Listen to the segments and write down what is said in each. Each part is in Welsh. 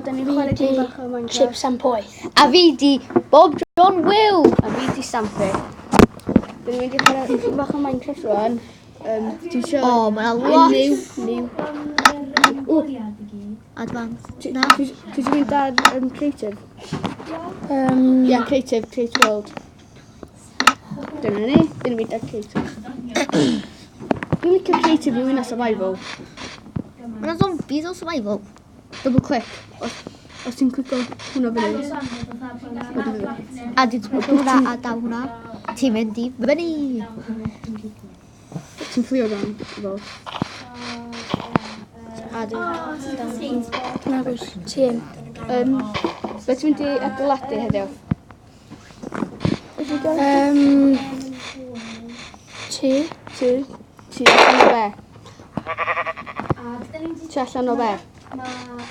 da ni'n chwarae Fi gêm 'di bach o Minecraft. Chips and Poeth. A fi di Bob John Will. A fi di Stampy. Da ni'n mynd i chwarae gêm bach o Minecraft rwan. Ti isio... O, mae 'na lot. New, new. Advanced. Ti Na. ti isio mynd ar Creative? Ie, Creative, Create World. Dyna ni, dyn ni'n mynd ar Creative. Dwi'n licio Creative i win a Survival. Mae 'na zombies o survival. Double click. Os ti'n clicio hwnna fyny. A dwi'n clicio hwnna a daw hwnna. Ti'n mynd i fyny. Ti'n fflio dan, fel. A dwi'n... Nagos, tîm. Be ti'n mynd i adeiladu heddiw? Tŷ. Tŷ. Tŷ allan o be? Tŷ allan o be?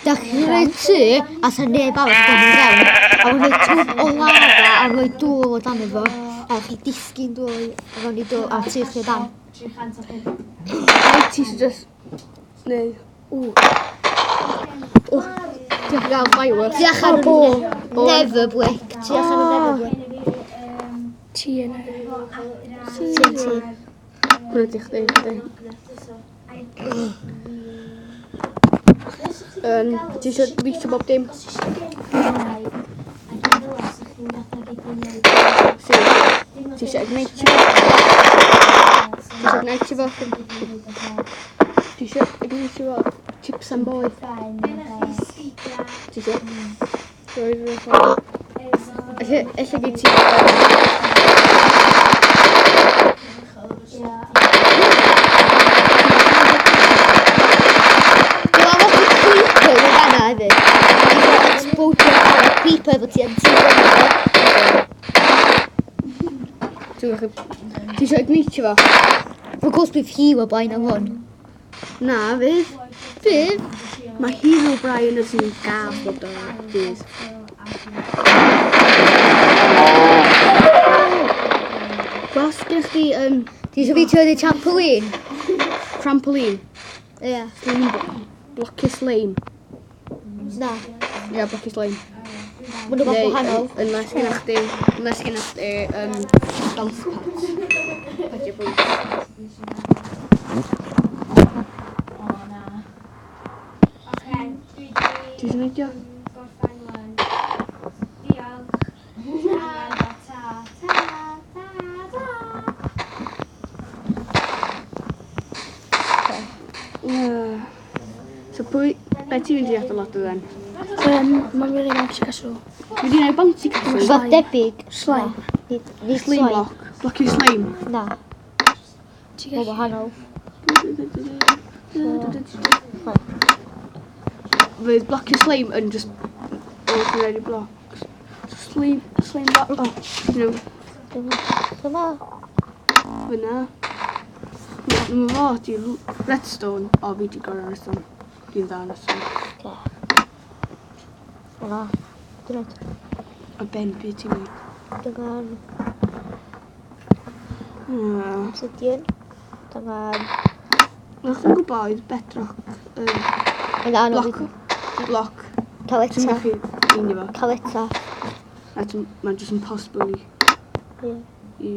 Da chi'n rhoi tŷ a sa neb arall yn dod i fewn. A mae'n rhoi twb o lava a rhoi dŵr o dan efo. A chi disgyn dŵr i fewn i dŵr a tŷ chi dan. Neu ti eisiau just... Neu... Ww. Ww. Ti'n gael fireworks. Tu allan o Never brick. Tu allan o never brick. Tŷ yna. Tŷ tŷ. Hwna di chdi, chdi. Ti eisiau leithio bob dim? Ti eisiau ignite fo? Ti eisiau ignite fo? Ti eisiau ignite fo? Chips and boy. Ti eisiau? Rhoi rhoi. Ella gyd ti... Dwi'n meddwl bod creeper yn fanna hefyd. Ti'n explode ar y creeper efo ti yn tŷ fyny fo. Ti'n gallu... Ti eisiau ignite fo? Of course bydd Herobrine ar hwn. Na, fydd. Bydd. Mae Herobrine yn sy'n gas bob dydd. Gwas gen chdi Ti eisiau fi trio trampoline? Trampoline? Ie. Slime blocky slime. Na. Ie, yeah, blocky slime. Mae'n rhywbeth gwahanol. Unless gen chdi, unless gen chdi bounce pads. Padio boots. Ti eisiau neidio? So pwy, be ti'n mynd i adeiladu then? Mae'n really bouncy castle. Dwi wedi gwneud bouncy castle. Rhywbeth debyg. Slime. Nid Slime slime. block. Blocky slime. Na. Ti Mae'n gallu... wahanol. Fydd blocky slime yn just ordinary blocks. So slime, slime block, oh, you know, Dyma. fyna. Mae fo di redstone, o fi di gorau redstone. Dwi'n dda yn redstone. Hwna. Dyna. A ben beth ti'n neud? Dyma. Obsidian. Dyma. O'ch chi'n gwybod oedd bedrock, Yn anodd block, block. Caleta. Ti'n gallu meinio fo. Caleta. A mae'n just impossible i... Ie. I...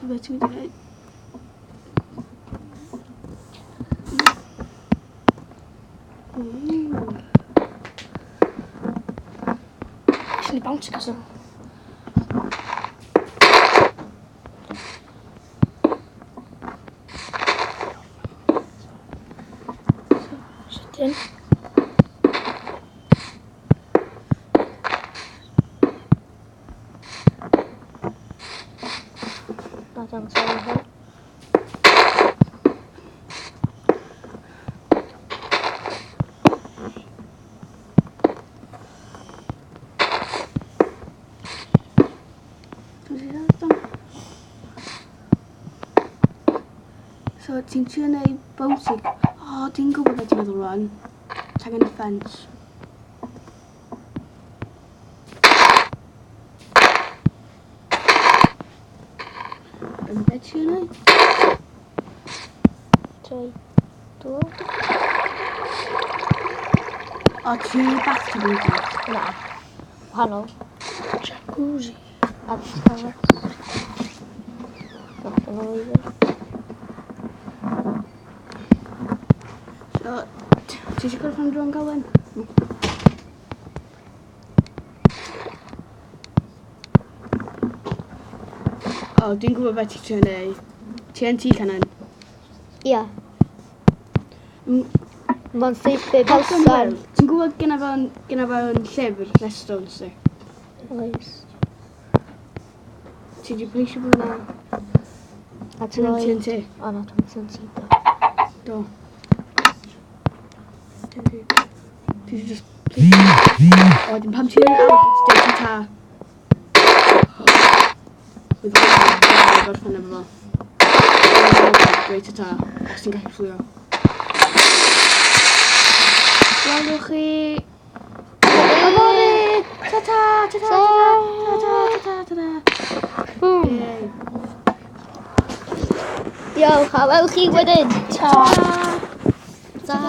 Be ti'n mynd i wneud? Ooh. Actually bouncy castle. Sydyn. Na, dwi'n sori hwn. Ti'n siarad am? So, ti'n trio neud bouncy? O, ti'n gwybod beth ti'n meddwl rwan. Ti angen y ffens. Yn beth ti'n neud? Troi dŵr. O, ti bathtub yn gwybod. Na. Wahanol. Jacuzzi. A shower. Na, dyma fi. So, ti eisiau gorffen drwy'n gael un? O, dwi'n gwybod beth ti'n trio neud. TNT cannon. Ia. Mae'n saethu Person. person. Ti'n gwybod gyna fo'n llyfr redstone si? Oes. Ti di pleisio bod yna? A ti'n Ti'n rhoi... TNT? O na, dwi'n TNT do. Do. TNT. Ti di just pleisio. O, wedyn pam ti'n awr, ti'n deud ta. Wydd o'n gorffen efo fo. Dweud ta, os ti'n gallu fflio. Gwelwch chi... Yfory! Ta-ta! Ta-ta! Ta-ta! Ta-ta! Ta-ta! Boom. Yay. Diolch, a welch chi wedyn. Ta. Ta.